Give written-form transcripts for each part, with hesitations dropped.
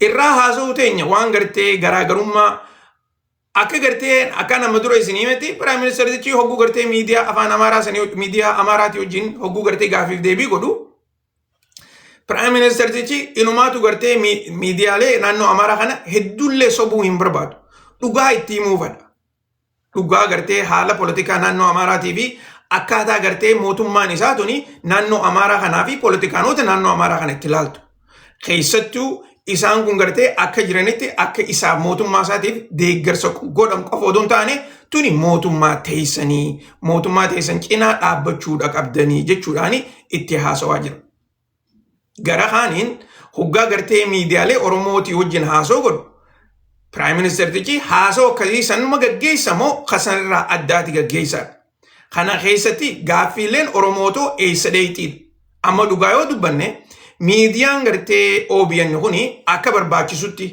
Irraa haasa'uu teenya waan gartee garaagarummaa akka gartee akka nama dura isin himetti piraayim ministeertichi hogguu gartee miidiyaa afaan Amaaraa sanii miidiyaa Amaaraatii wajjin hogguu gartee gaafiif deebii godhu piraayim ministeertichi inumaatu gartee miidiyaalee naannoo Amaaraa kana hedduullee sobuu hin barbaadu. Dhugaa itti himuu fedha. Dhugaa gartee haala polotikaa naannoo Amaaraatii fi akkaataa gartee mootummaan isaa tuni naannoo Amaaraa kanaa fi polotikaanota naannoo Amaaraa kana itti ilaaltu. Keessattuu isaan kun gartee akka jiranitti akka isaa mootummaa isaatiif deeggarsa godhan qofa odoo hin taane tuni mootummaa teessanii mootummaa teessan cinaa dhaabbachuudha qabdanii jechuudhaan itti haasawaa jira. Gara kaaniin hoggaa gartee miidiyaalee Oromootii wajjin haasoo godhu Piraayim Ministeertichi haasoo akkasii sanuma gaggeessa moo kasanirraa addaati gaggeessaa? Kana keessatti gaaffiileen Oromootoo eessa dheeyxiidha? Amma dhugaa yoo dubbanne miidiyaan gartee OBN kuni akka barbaachisutti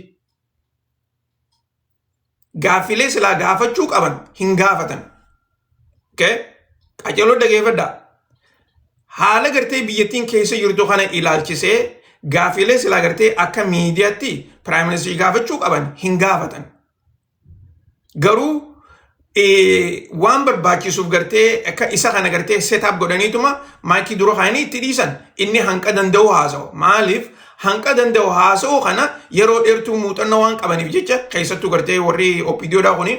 gaaffiilee silaa gaafachuu qaban hin gaafatan. Okay? Qaceeloo dhageeffadhaa. Haala gartee biyyattiin keessa jirtu kana ilaalchisee gaaffiilee silaa gartee akka miidiyaatti piraayim ministeerri gaafachuu qaban hin gaafatan. Garuu waan barbaachisuuf gartee akka isa kana gartee setup godhaniituma maayikii dura kaa'anii itti dhiisan inni hanqa danda'u haasa'u. Maaliif hanqa danda'u haasa'u kana yeroo dheertuu muuxannoo waan qabaniif jecha keessattuu gartee warri OPDOdhaa kuni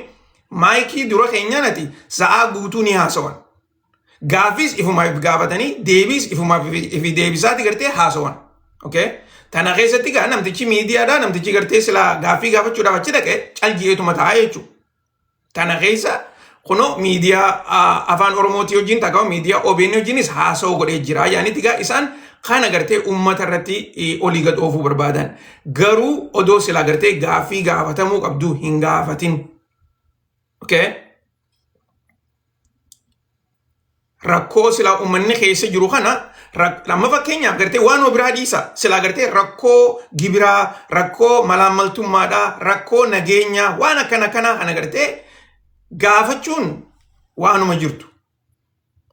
maayikii dura keenyanati sa'aa guutuu ni haasawan. Gaaffiis ifumaaf gaafatanii deebiis ifumaaf ifi deebisaati gartee haasawan. Okay? Tana keessatti gaa namtichi miidiyaadhaa namtichi gartee silaa gaaffii gaafachuudhaaf achi dhaqe calji'eetuma ta'a jechuudha. Tana keessa kunoo miidiyaa afaan Oromootii wajjin takka miidiyaa OBN wajjinis haasa'u godhee jira. Yaanitti gaa isaan kana gartee uummata irratti olii gad oofuu barbaadan. Garuu odoo silaa gartee gaaffii gaafatamuu qabdu hin gaafatin. Okay? Rakkoo silaa uummanni keessa jiru kana amma fakkeenyaaf gartee waan biraa dhiisa silaa gartee rakkoo gibiraa, rakkoo malaammaltummaadhaa, rakkoo nageenyaa waan akkana kanaa kana gartee gaafachuun waanuma jirtu.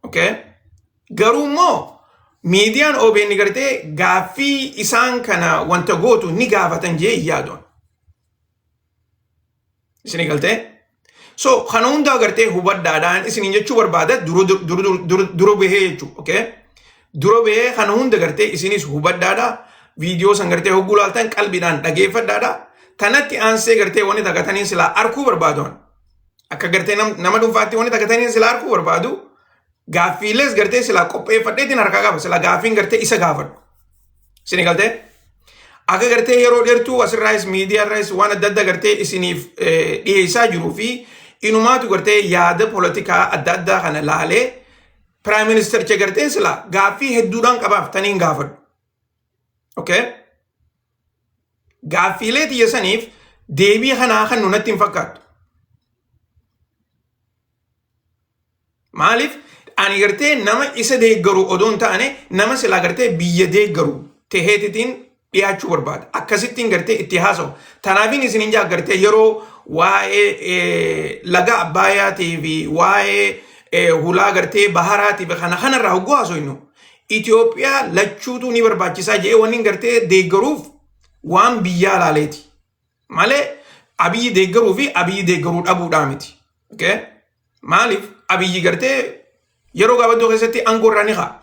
Okay? Garuu immoo miidiyaan OBN gartee gaaffii isaan kana wanta gootu ni gaafatan jee hin yaadu. Isin galtee? So kana hundaa gartee hubadhaadhaan isiniin jechuu barbaada dura bahee jechuudha. Okay? Dura bahee kana hunda gartee isinis hubadhaadha. Viidiyoo san gartee hogguu laaltan qalbiidhaan dhageeffadhaadha. Tanatti aansee gartee wanni takataniin silaa arkuu barbaadu. Akka gartee nama dhuunfaatti wanni takataniin silaa arkuu barbaadu. Gaaffiilees gartee silaa qopheeffadheetiin harkaa qaba. Silaa gaaffiin gartee isa gaafadhu. Isin galtee? Akka gartee yeroo dheertuu asirraayis miidiyaarraayis waan adda addaa gartee isiniif dhiyeessaa jiruu fi inumaatu gartee yaada poolitikaa adda addaa kana laalee piraayim ministericha gartee silaa gaaffii hedduudhaan qabaaf taniin gaafadhu. Okay? Gaaffiilee tiyya saniif deebii kanaa kan nu natti hin fakkaattu. Maaliif ani gartee nama isa deeggaru odoo hin taane nama silaa gartee biyya deeggaru teheetitiin dhiyaachuu barbaada. Akkasittiin gartee itti haasa'u. Tanaafin isin hin gartee yeroo waa'ee laga Abbaayaatii fi waa'ee hulaa gartee baharaatii fi kana kanarraa hogguu haasofnu Itoophiyaa lachuutu ni barbaachisaa jedhee wanni gartee deeggaruuf waan biyyaa laaleeti. Malee Abiyyi deeggaruu fi Abiyyi deeggaruu dhabuudhaa miti. Okay? Maaliif Abiyyi gartee yeroo gabaabduu keessatti aangoo irraa ni ka'a.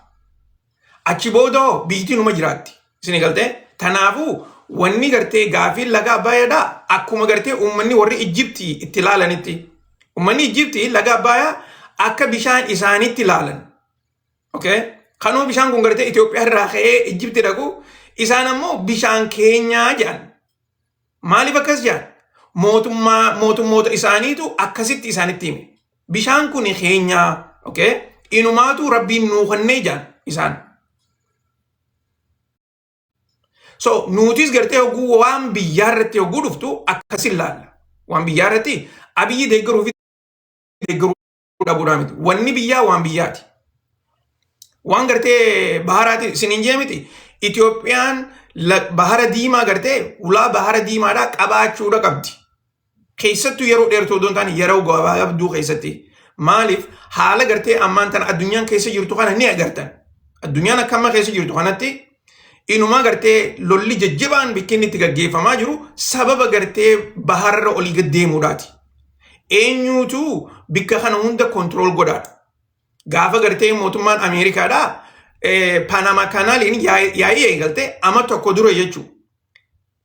Achi booda hoo biyyittii numa jiraatti. Isin galtee? Kanaafuu wanni gartee gaafiin laga Abbaayyaadhaa akkuma gartee uummanni warri Ijjiptii itti ilaalanitti. Uummanni Ijjiptii laga Abbaayyaa akka bishaan isaaniitti ilaalan. Okay? Kanuma bishaan kun gartee Itoophiyaa irraa ka'ee Ijjipti dhaqu isaan ammoo bishaan keenyaa jedhan. Maaliif akkas jedhan? Mootummaa mootummoota isaaniitu akkasitti isaanitti hime. Bishaan kun keenyaa. Okay? Inumaatu rabbiin nuu kennee jedhan isaan. So nutis gartee hogguu waan biyyaa irratti hogguu dhuftu akkasin laalla. Waan biyyaa irratti Abiyyi deeggaruu fi deeggaruu dhabuudhaa miti. Wanni biyyaa waan biyyaati. Waan gartee baharaati isin hin jee miti. Itoophiyaan bahara diimaa gartee ulaa bahara diimaadhaa qabaachuudha qabdi. Keessattuu yeroo dheertuu odoo hin taane yeroo gabaabduu keessatti. Maaliif haala gartee ammaan tana addunyaan keessa jirtu kana ni agartan. Addunyaan akka amma keessa jirtu kanatti Inumaa gartee lolli jajjabaan bikki inni itti gaggeeffamaa jiru sababa gartee baharra olii gad deemuudhaati. Eenyuutu bikka kana hunda control godhaadha. Gaafa gartee mootummaan Ameerikaadhaa Panama Canaliin yaa'ii eegalte ama tokko dura jechuudha.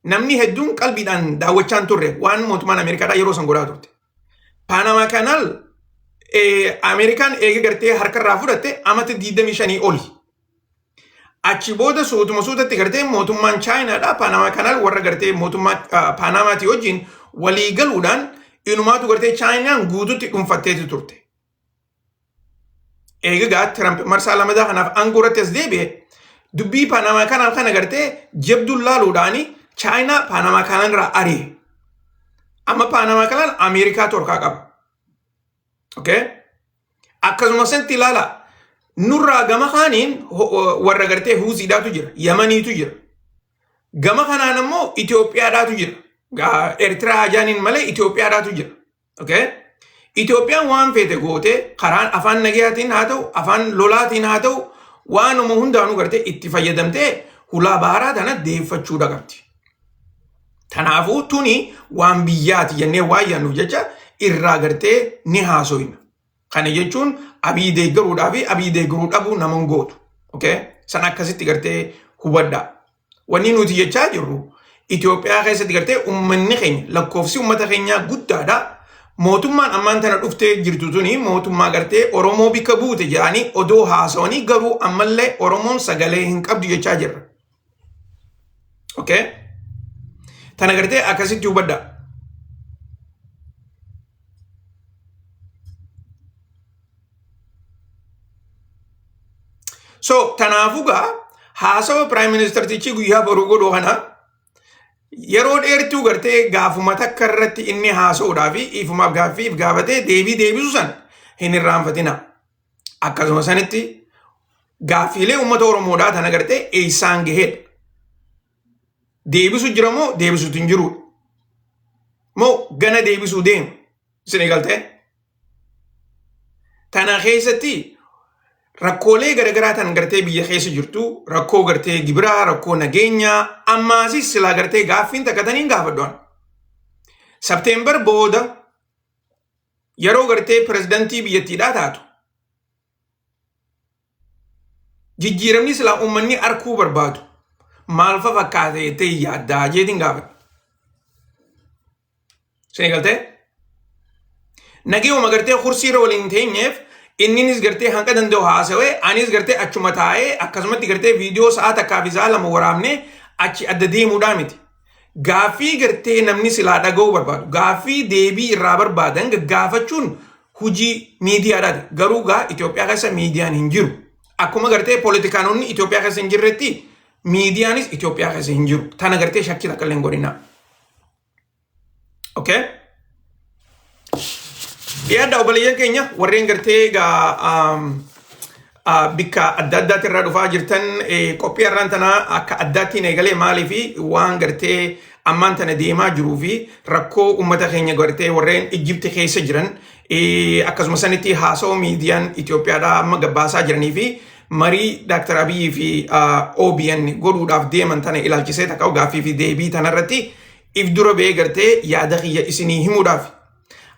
Namni hedduun qalbiidhaan daawwachaa hin turre waan mootummaan Ameerikaadhaa yeroo san godhaa turte. Panama Canal Ameerikaan eega gartee harkarraa fudhatte amata 25 oli. Achi booda suutuma suutatti gartee mootummaan Chaayinaadhaa Panama Canal warra gartee mootummaa Paanamaatii wajjin walii galuudhaan inumaatu gartee Chaayinaan guututti dhuunfatteeti turte. Eega gaa Tiraamp marsaa lamadaa kanaaf aangoo irratti as deebi'e dubbii Paanamaa Canal kana gartee jabduun laaluudhaani Chaayinaa Paanamaa Canal irraa ari'e. Amma Paanamaa Canal Ameerikaa torkaa qaba. Okay? Akkasuma sanatti ilaala. Nurraa gama kaaniin warra gartee Huuziidhaatu jira, Yamaniitu jira. Gama kanaan ammoo Itoophiyaadhaatu jira. Eertiraa hajaaniin malee Itoophiyaadhaatu jira. Okay? Itoophiyaan waan feete gootee karaan afaan nagayaatiin haa ta'u, afaan lolaatiin haa ta'u, waanuma hundaanuu gartee itti fayyadamtee hulaa baaraa tana deeffachuudha qabdi. Kanaafuu tuni waan biyyaati jennee waan yaadnuuf jecha irraa gartee ni haasoyna. Kana jechuun Abiy deeggaruudhaa fi Abiy deeggaruu dhabuu nama hin gootu. Okay? San akkasitti gartee hubadhaa. Wanni nuti jechaa jirru Itoophiyaa keessatti gartee uummanni keenya lakkoofsi uummata keenyaa guddaadha. Mootummaan ammaan tana dhuftee jirtu tuni mootummaa gartee Oromoo bikka buute jedhanii odoo haasawanii garuu ammallee Oromoon sagalee hin qabdu jechaa jirra. Okay? Tana gartee akkasitti hubadhaa. So tanaafuu gaa haasawa prime ministertichi guyyaa boruu godhu kana yeroo dheertuu gartee gaafuma takka irratti inni haasa'uudhaa fi ifumaaf gaaffiif gaafatee deebii deebisu san hin irraanfatina. Akkasuma sanitti gaaffiilee uummata Oromoodhaa tana gartee eessaan gaheedha. Deebisu jira moo deebisutu hin jiru? Moo gana deebisuu deema? Isin eegaltee? Tana keessatti rakkoolee garaagaraa tan gartee biyya keessa jirtu rakkoo gartee gibiraa, rakkoo nageenyaa, ammaasis silaa gartee gaaffiin takka taniin gaafadhu. Sabteembar booda yeroo gartee pirezidantii biyyattiidhaa taatu jijjiiramni silaa uummanni arkuu barbaadu maal fa fakkaata jettee yaaddaa jeetiin gaafadha. Isin galtee? Nageewuma gartee kursii irra waliin teenyeef inninis gartee hanqa danda'u haasawee anis gartee achuma taa'ee akkasumatti gartee viidiyoo sa'aa takkaa fi sa'aa lama waraabnee achi adda deemuudhaa miti. Gaaffii gartee namni silaa dhaga'uu barbaadu gaaffii deebii irraa barbaadan gaggaafachuun hojii miidiyaadhaati. Garuu gaa Itoophiyaa keessa miidiyaan hin jiru. Akkuma gartee poolitikaanonni Itoophiyaa keessa hin jirretti miidiyaanis Itoophiyaa keessa hin jiru. Tana gartee shakkii takka illee hin godhinaa. Okay? Dhiyaadha obboleeyyan keenya warreen gartee egaa bikka adda addaatti irraa dhufaa jirtan qophii har'aan tanaa akka addaattiin eegalee maalii fi waan gartee ammaan tana deemaa jiruu fi rakkoo uummata keenya gartee warreen Ijjibti keessa jiran akkasuma sanitti haasawaa miidiyaan Itoophiyaadhaa amma gabbaasaa jiranii fi marii Dr. Abiyyi fi OBN godhuudhaaf deeman tana ilaalchisee takka gaaffii fi deebii tanarratti if dura ba'ee gartee yaada kiyya isinii himuudhaaf.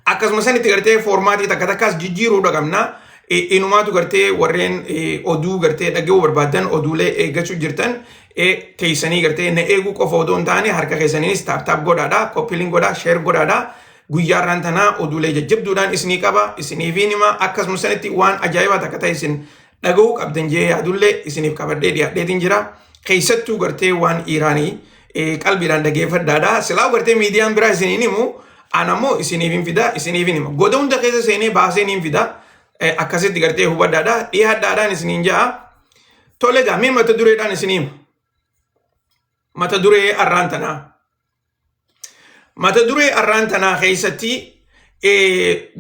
Akkasuma sanitti gartee foormaatii takka takkaas jijjiiruudha qabna. Inumaatu gartee warreen oduu gartee dhaga'uu barbaadan oduulee eeggachuu jirtan teessanii gartee na eeguu qofa odoo hin taane harka keessaniinis tap tap godhaadha, copy link godhaa, share godhaadha. Guyyaa irraan tanaa oduulee jajjabduudhaan isinii qaba, isiniif hima. Akkasuma sanitti waan ajaa'ibaa takka ta'e isin dhaga'uu qabdan jee yaadullee isiniif qabadhee dhiyaadheetiin jira. Keessattuu gartee waan Iiraanii qalbiidhaan dhageeffadhaadha. Silaa gartee miidiyaan biraa isiniin himu an ammoo isiniif hin fida isiniif hin hima. Goda hunda keessa seenee baasee niin fida. Akkasitti gartee hubadhaadha. Dhiyaadhaadhaan isiniin ja'a. Tole egaa mee mata dureedhaan isinii hima. Mata duree arraan tanaa. Mata duree arraan tanaa keessatti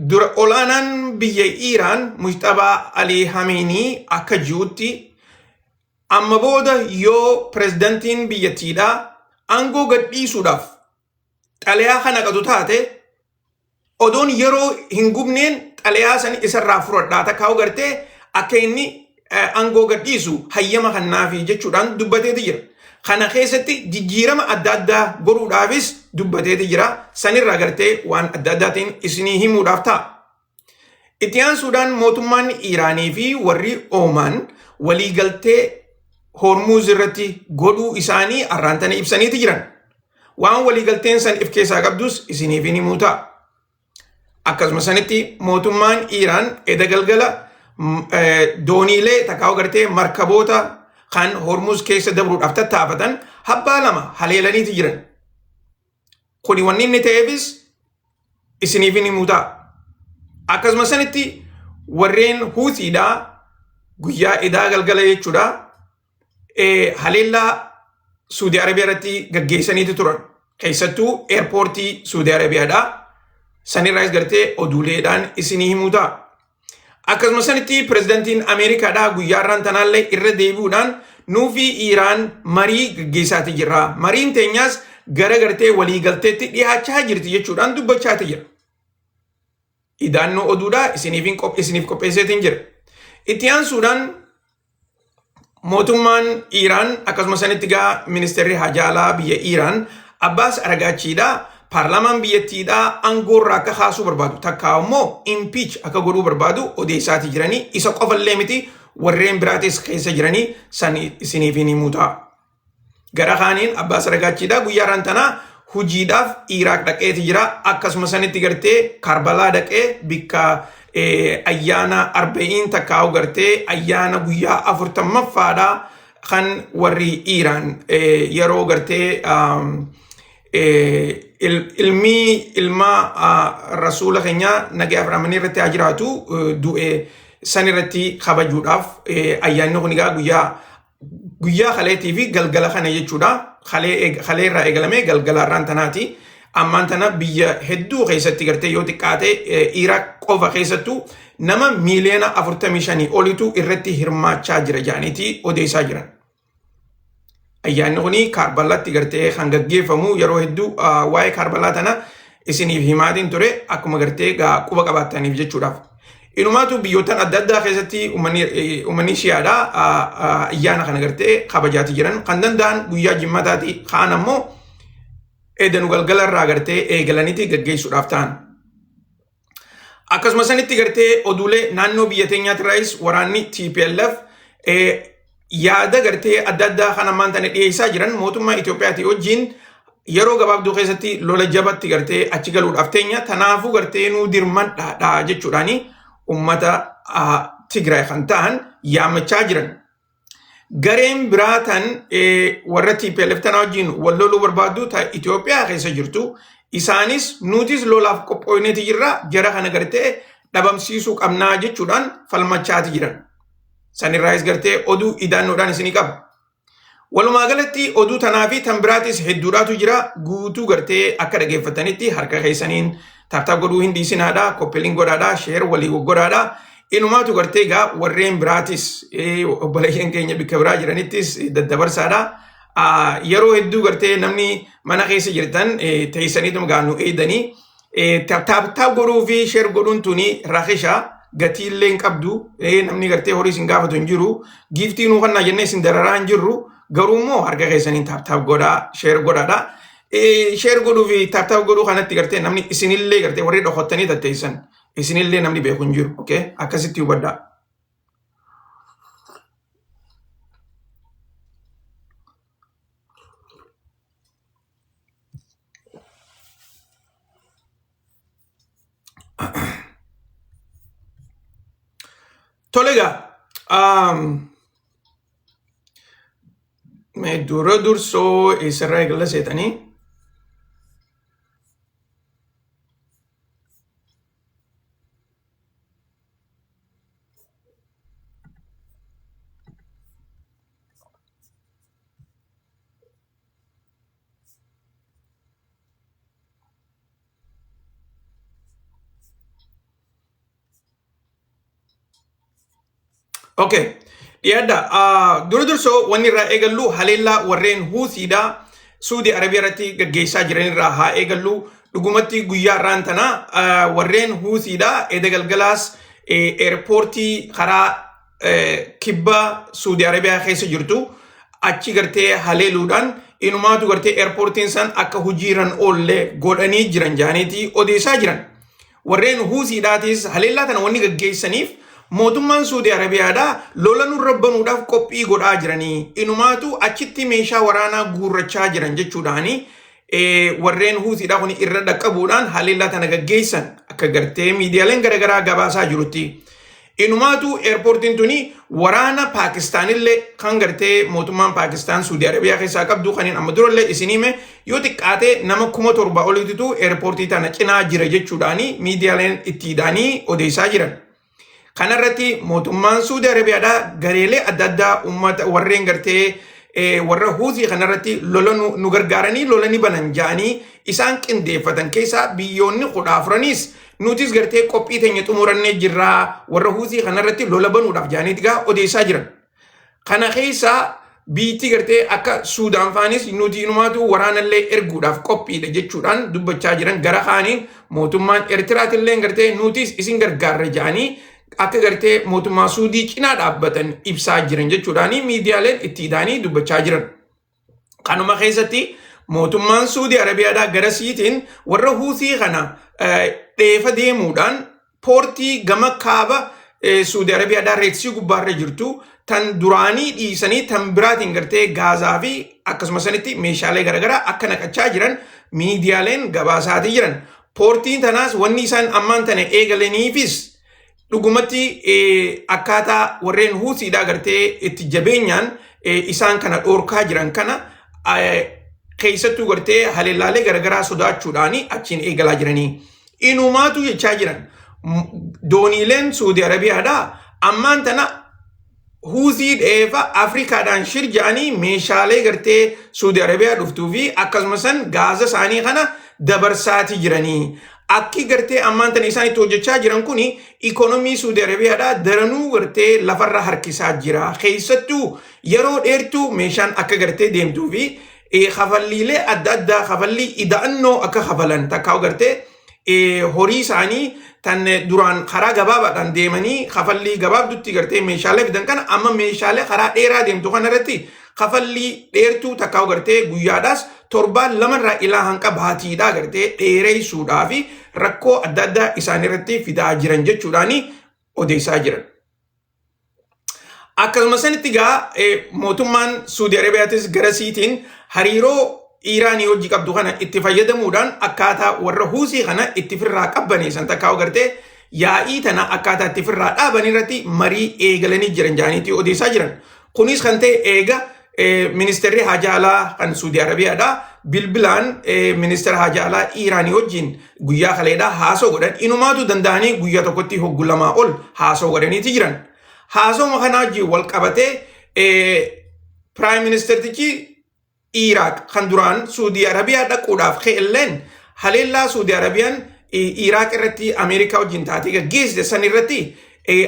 dura olaanaan biyya Iiraan Mujtabaa Alii Hamiinii akka jirutti amma booda yoo pirezidantiin biyyattiidhaa aangoo gadhiisuudhaaf xalayaa kan haqatu taate odoon yeroo hin gubneen xalayaa san isarraa fudhadhaa takkaa'u gartee akka inni aangoo gadhiisu hayyama kannaafi jechuudhaan dubbateeti jira. Kana keessatti jijjiirama adda addaa godhuudhaafis dubbateeti jira. Sanirraa gartee waan adda addaatiin isinii himuudhaaf ta'a. Itti aansuudhaan mootummaan Iiraanii fi warri Oomaan waliigaltee Hormuuz irratti godhuu isaanii arraan tana ibsaniiti jiran. Waan waliigalteen san if keessaa qabdus isiniif hin himuu ta'a. Akkasuma sanitti mootummaan Iiraan eda galgala dooniilee takkaa'u gartee markaboota kan Hormuz keessa dabruudhaaf tattaafatan habbaa lama haleelaniiti jiran. Kuni wanni inni ta'eefis isiniif hin himuu ta'a. Akkasuma sanitti warreen Huutiidhaa guyyaa edaa galgala jechuudha haleellaa Suudi Arabiyaa irratti gaggeessaniitu turan. Keessattuu eerpoortii Suudi Arabiyaadha. Sanirraas gartee oduuleedhaan isinii himuu ta'a. Akkasuma sanitti pirezidantiin Ameerikaadha guyyaa irraan tanaallee irra deebi'uudhaan nuufi Iiraan marii gaggeessaati jirra. Mariin teenyaas gara gartee waliigalteetti dhiyaachaa jirti jechuudhaan dubbachaati jira. Idaannoo oduudhaa isiniif qopheesseetiin jira. Itti aansuudhaan mootummaan Iiraan akkasuma sanitti gaa ministeerri hajaalaa biyya Iiraan Abbaas Aragaachiidha. Paarlaamaan biyyattiidha aangoorraa akka kaasuu barbaadu takkaa immoo impeach akka godhuu barbaadu odeessaatii jiranii isa qofallee miti warreen biraatis keessa jiranii san isiniif hin himuu ta'a. Gara kaaniin Abbaas Aragaachiidha guyyaa irraan tanaa hujiidhaaf Iraaq dhaqeeti jira. Akkasuma sanitti gartee Karbalaa dhaqee bikka ayyaana Arbe'iin takkaa'u gartee ayyaana guyyaa 40ffaadha kan warri Iiraan yeroo gartee ilmi ilma rasuula keenyaa nagaa fi irratti haa jiraatu du'e san irratti kabajuudhaaf ayyaanni kun egaa guyyaa guyyaa kaleetii fi galgala kana jechuudha. Kalee kalee irraa eegalamee galgala irraan tanaati. Ammaan tana biyya hedduu keessatti gartee yoo xiqqaate Iraaq qofa keessattuu nama miiliyoona 45 olitu irratti hirmaachaa jira jedhaniiti odeessaa jiran. Ayyaanni kuni Kaarballaatti gartee kan gaggeeffamu yeroo hedduu waa'ee Kaarbalaa tana isiniif himaatiin ture akkuma gartee quba qabaattaniif jechuudhaaf. Inumaatu biyyoottan adda addaa keessatti uummanni Shiyaadha ayyaana kana gartee kabajaati jiran kan danda'an guyyaa jimmataati kaan ammoo edanu galgala irraa gartee eegalaniiti gaggeessuudhaaf ta'an. Akkasuma sanitti gartee oduulee naannoo biyya teenyaatirraayis waraanni TPLF yaada gartee adda addaa kan ammaan tana dhiyeessaa jiran mootummaa Itoophiyaatii wajjin yeroo gabaabduu keessatti lola jabatti gartee achi galuudhaaf teenya tanaafuu gartee nuu dirmadhaadha jechuudhaani ummata Tigraay kan ta'an yaammachaa jiran. Gareen biraa tan warra TPLF tana wajjin wal loluu barbaaddu ta Itoophiyaa keessa jirtu isaanis nutis lolaaf qophooyneeti jirra jara kana gartee dhabamsiisuu qabnaa jechuudhaan falmachaati jiran. Sanirraayis gartee oduu idaannoodhaan isinii qaba. Walumaa galatti oduu tanaa fi tan biraatis hedduudhaatu jira. Guutuu gartee akka dhageeffatanitti harka keessaniin tap tap godhuu hin dhiisinaadha. Copy link godhaadha. Share walii godhaadha. Inumaatu gartee egaa warreen biraatis obboleeyyan keenya bikka biraa jiranittis daddabarsaadha. Yeroo hedduu gartee namni mana keessa jirtan teessaniituma gaa nu eedanii tap tap godhuu fi share godhuun tuni rakisha gatiillee hin qabdu namni gartee horii isin gaafatu hin jiru giiftii nuu kannaa jennee isin dararaa hin jirru garuu immoo harka keessaniin tap tap godhaa share godhaadha. Share godhuu fi tap tap godhuu kanatti gartee namni isinillee gartee warri dhokottanii tatteessan isinillee namni beeku hin jiru. Okay? Akkasitti hubadhaa. Tole egaa mee dura dursoo eessarraa eegalla seetanii? Okay. Dhiyaadha. Dura dursoo wanni irraa eegallu haleellaa warreen Huuthiidha Suudi Arabiyaa irratti gaggeessaa jiran irraa haa eegallu. Dhugumatti guyyaa irraan tana warreen Huuthiidha eda galgalaas eerpoortii karaa kibba Suudi Arabiyaa keessa jirtu achi gartee haleeluudhaan inumaatu gartee airportiin san akka hojiirran oolle godhanii jiran jaaniitii odeessaa jiran. Warreen Huusiidhaatis haleellaa tana wanni gaggeessaniif mootummaan Suudii Arabiyaadhaa lola nurra banuudhaaf qophii godhaa jiranii, inumaatu achitti meeshaa waraanaa guurrachaa jiran jechuudhaani warreen Huusiidhaa kun irra dhaqqabuudhaan haleellaa tana gaggeessan akka gartee miidiyaaleen garaagaraa gabaasaa jirutti. Inumaatu airportiin tuni waraana Paakistaanillee kan gartee mootummaan Paakistaan Suudii Arabiyaa keessaa qabdu, kan amma durallee isin hime, yoo xiqqaate nama 7,000 oliititu airportii tana cinaa jira jechuudhaani miidiyaaleen itti hidhaanii odeessaa jiran. Kanarratti mootummaan Suudii Arabiyaadhaa gareelee adda addaa uummata warreen gartee warra Huusii kanarratti lola nu gargaaranii lola ni banan ja'anii isaan qindeeffatan keessaa biyyoonni 14nis nutis gartee qophii teenya xumurannee jirraa, warra Huusii kanarratti lola banuudhaaf ja'aniiti gaa odeessaa jiran. Kana keessaa biitti gartee akka Suudaan faanis nuti inumaatu waraanallee erguudhaaf qophiidha jechuudhaan dubbachaa jiran. Gara kaaniin mootummaan Eertiraatillee gartee nutis isin gargaarra ja'anii akka gartee mootummaa Suudii cinaa dhaabbatan ibsaa jiran jechuudhaan miidiyaaleen itti hidhaanii dubbachaa jiran. Kanuma keessatti mootummaan Suudii Arabiyaadhaa gara siitiin warra Huusii kana dheefa deemuudhaan portii gama kaaba Suudii Arabiyaadhaa Red Sea gubbaarra jirtu tan duraanii dhiisanii tan biraatiin gartee gaazaa fi akkasuma sanitti meeshaalee garaagaraa akka naqachaa jiran miidiyaaleen gabaasaatii jiran. Portiin tanaas wanni isaan ammaan tana eegalaniifis dhugumatti akkaataa warreen Huusiidhaa gartee itti jabeenyaan isaan kana dhoorkaa jiran kana, keessattuu gartee haleellaalee garaagaraa sodaachuudhaan achiin eegalaa jiranii. Inumaatu jechaa jiran dooniileen Suudii Arabiyaadhaa ammaan tana Huusii dheefa Afrikaadhaan shir ja'anii meeshaalee gartee Suudii Arabiyaa dhuftuu fi akkasuma san gaaza isaanii kana dabarsaatii jiranii. Akki gartee ammaan tana isaan itti hojjechaa jiran kuni ikonomii Suudii Arabiyaadhaa daranuu gartee lafarra harkisaa jira. Keessattuu yeroo dheertuu meeshaan akka gartee deemtuu fi kafalliilee adda addaa, kafallii ida'annoo akka kafalan takkaa gartee horii isaanii tan duraan karaa gabaabaadhaan deemanii kafallii gabaabdutti gartee meeshaalee fidan kana, amma meeshaalee karaa dheeraa deemtu kana irratti kafallii dheertuu takkaa gartee guyyaadhaas torbaan lamarraa ilaa hanqa baatiidhaa gartee dheereessuudhaa fi rakkoo adda addaa isaan irratti fidaa jiran jechuudhaani odeessaa jiran. Akkasuma sanitti gaa mootummaan Suudii Arabiyaatis gara siitiin hariiroo Iiraanii hojii qabdu kana itti fayyadamuudhaan akkaataa warra Huusii kana itti firraa qabbaneessan takkaa gartee yaa'ii tana akkaataa itti firraa dhaaban irratti marii eegalanii jiran jaaniitii odeessaa jiran. Kunis kan ta'e eega ministeerri haajaa alaa kan Suudii Arabiyaadha bilbilaan ministeera haajaa alaa Iiraanii wajjin guyyaa kaleedhaa haasoo godhan. Inumaatu danda'anii guyyaa tokkotti hoggu lamaa ol haasoo godhaniiti jiran. Haasoo kanaa wajjin wal qabatee prime ministertichi Iraaq kan duraan Suudii Arabiyaa dhaquudhaaf ka'elleen haleellaa Suudii Arabiyaan Iraaq irratti Ameerikaa wajjin taatee gaggeessite san irratti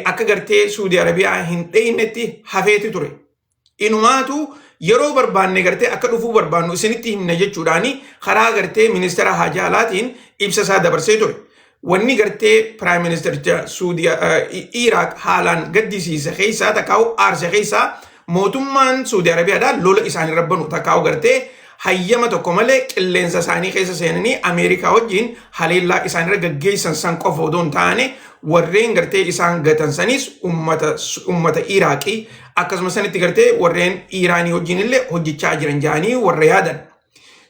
akka gartee Suudii Arabiyaa hin dheeynetti hafeeti ture. Inumaatu yeroo barbaanne gartee akka dhufuu barbaannu isinitti himna jechuudhaani karaa gartee ministeera haajaa alaatiin ibsa isaa dabarsee ture. Wanni gartee prime ministericha Suudii Iraaq haalaan gaddisiise keessaa takkaa'u aarse keessaa mootummaan Suudii Arabiyaadhaa lola isaanii banu takkaa'u gartee hayyama tokko malee qilleensa isaanii keessa seenanii Ameerikaa wajjin haleellaa isaanirra gaggeessan san qofa odoo hin taane, warreen gartee isaan gatan sanis ummata Iraaqii, akkasuma sanitti gartee warreen Iiraanii wajjin illee hojjechaa jiran jedhanii warra yaadan.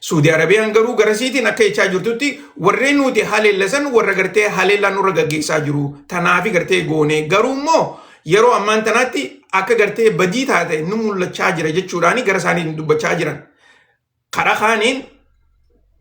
Suudii Arabiyaan garuu garasiitiin akka jechaa jirtutti warreen nuti haleellasan warra gartee haleellaa nurra gaggeessaa jiru. Tanaafi gartee goone, garuu immoo yeroo ammaan tanaatti akka gartee badii taate nu mul'achaa jira jechuudhaani gara isaaniitiin dubbachaa jiran. Karaa kaaniin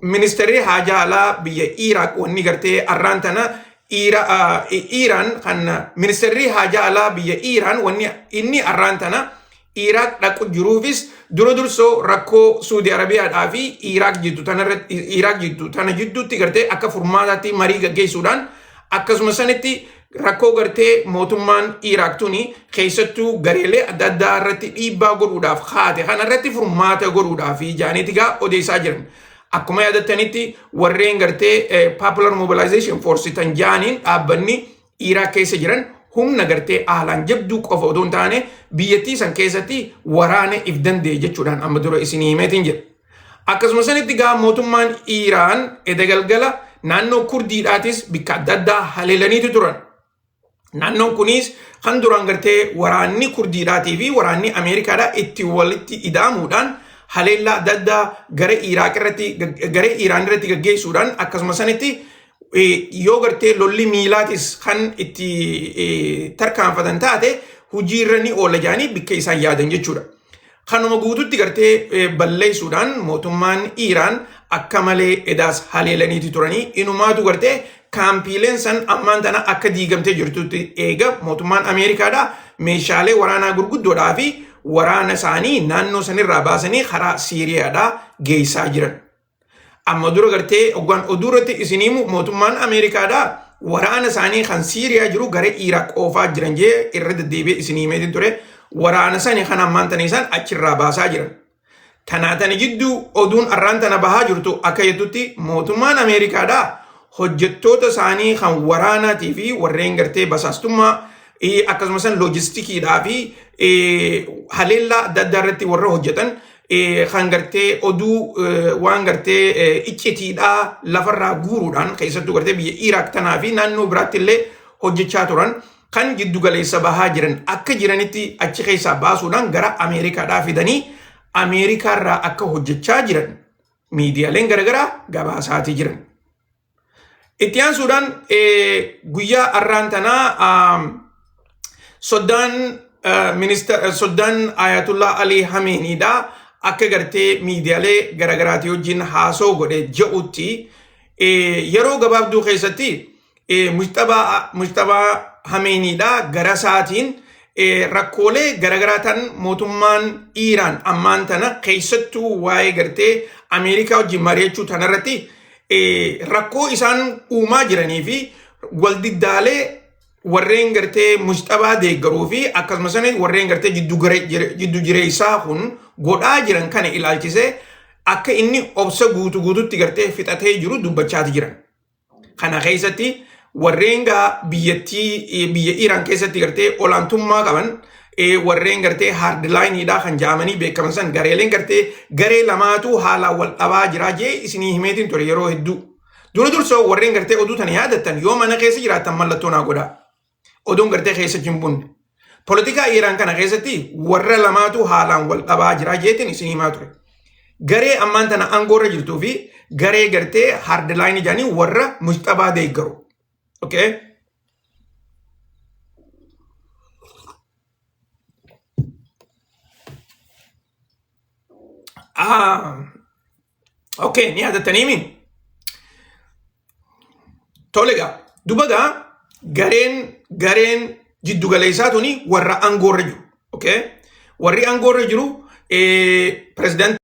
ministeerri haajaa alaa biyya Iraaq wanni gartee arraan tana Iiraan kan ministeerri haajaa alaa biyya Iiraan wanni inni arraan tana Iraaq dhaqu jiruufis dura dursoo rakkoo Suudii Arabiyaadhaa fi Iraaq jiddu tanarratti Iraaq jiddu tana jidduutti gartee akka furmaataatti marii gaggeessuudhaan, akkasuma sanitti rakkoo gartee mootummaan Iraaq tuni keessattuu gareelee adda addaa irratti dhiibbaa godhuudhaaf haate kana irratti furmaata godhuudhaaf jaaniiti gaa odeessaa jiran. Akkuma yaadattanitti warreen gartee Popular Mobilization Force tan jaaniin dhaabbanni Iraaq keessa jiran humna gartee haalaan jabduu qofa odoo hin taane biyyattii san keessatti waraana if danda'e jechuudhaan amma dura isinii himeetiin jira. Akkasuma sanitti gaa mootummaan Iiraan eda galgala naannoo Kurdiidhaatis bikka adda addaa haleelaniitu turan. Naannoon kunis kan duraan gartee waraanni Kurdiidhaatii fi waraanni Ameerikaadhaa itti walitti ida'amuudhaan haleellaa adda addaa gara Iraaq irratti gara Iiraan irratti gaggeessuudhaan akkasuma sanitti yoo gartee lolli miilaatis kan itti tarkaanfatan taate hojiirra ni oola jedhanii bikka isaan yaadan jechuudha. Kanuma guututti gartee balleessuudhaan mootummaan Iiraan akka malee edaas haleelaniiti turanii inumaatu gartee kaampiileen san ammaan tana akka diigamtee jirtutti eega mootummaan Ameerikaadhaa meeshaalee waraanaa gurguddoodhaa fi waraana isaanii naannoo sanirraa baasanii karaa Siiriyaadhaa geessaa jiran. Amma dura gartee hoggaan oduu irratti isin himu mootummaan Ameerikaadhaa waraana isaanii kan Siiriyaa jiru gara Iraaq oofaa jiran jee irra deddeebi'ee isin himeetiin ture. Waraana sani kan ammaan tana isaan achirraa baasaa jiran. Tanaa tana jidduu oduun arraan tana bahaa jirtu akka jettutti mootummaan Ameerikaadhaa hojjettoota isaanii kan waraanaatii fi warreen gartee basaastummaa akkasumas loojistikiidhaa fi haleellaa adda addaa irratti warra hojjetan kan gartee oduu waan gartee iccitiidhaa lafarraa guuruudhaan keessattuu gartee biyya Iraaq tanaa fi naannoo biraatti illee hojjechaa turan kan giddu galeessa bahaa jiran akka jiranitti achi keessaa baasuudhaan gara Ameerikaadhaa fidanii Ameerikaarraa akka hojjechaa jiran miidiyaaleen garaagaraa gabaasaatii jiran. Itti aansuudhaan guyyaa har'aan tanaa soddaan ministeera soddaan Ayatullah Ali Hameeniidha akka gartee miidiyaalee garaagaraatii wajjin haasoo godhe jedhutti yeroo gabaabduu keessatti Mujtabaa Hameeniidha gara isaatiin rakkoolee garaagaraa tan mootummaan Iiraan ammaan tana keessattuu waa'ee gartee Ameerikaa wajjin mari'achuu tanarratti rakkoo isaan uumaa jiranii fi waldiddaalee warreen gartee Mujtabaa deeggaruu fi akkasumas warreen gartee jiddu jireessaa kun godhaa jiran kana ilaalchisee akka inni obsa guutu guututti gartee fixatee jiru dubbachaati jiran. Kana keessatti warreen gaa biyyattii biyya Iiraan keessatti gartee olaantummaa qaban warreen gartee hardline-iidhaa kan jedhamanii beekaman san gareeleen gartee garee lamaatu haalaan wal dhabaa jira jee isinii himeetiin ture yeroo hedduu. Dura dursoo warreen gartee oduu tana yaadattan yoo mana keessa jiraattan mallattoo naa godhaa. Oduun gartee keessa hin bunne. Poolitikaa Iiraan kana keessatti warra lamaatu haalaan wal dhabaa jira jeetiin isin himaa ture. Garee ammaan tana aangoorra jirtuu fi garee gartee hardline jedhanii warra Mujtabaa deeggaru. Okay? Ah, okay, ni yaadattaniimi? Tole egaa, duba egaa gareen jiddu galeessaa tuni warra aangoorra jiru. Okay? Warri aangoorra jiru pirezidaantii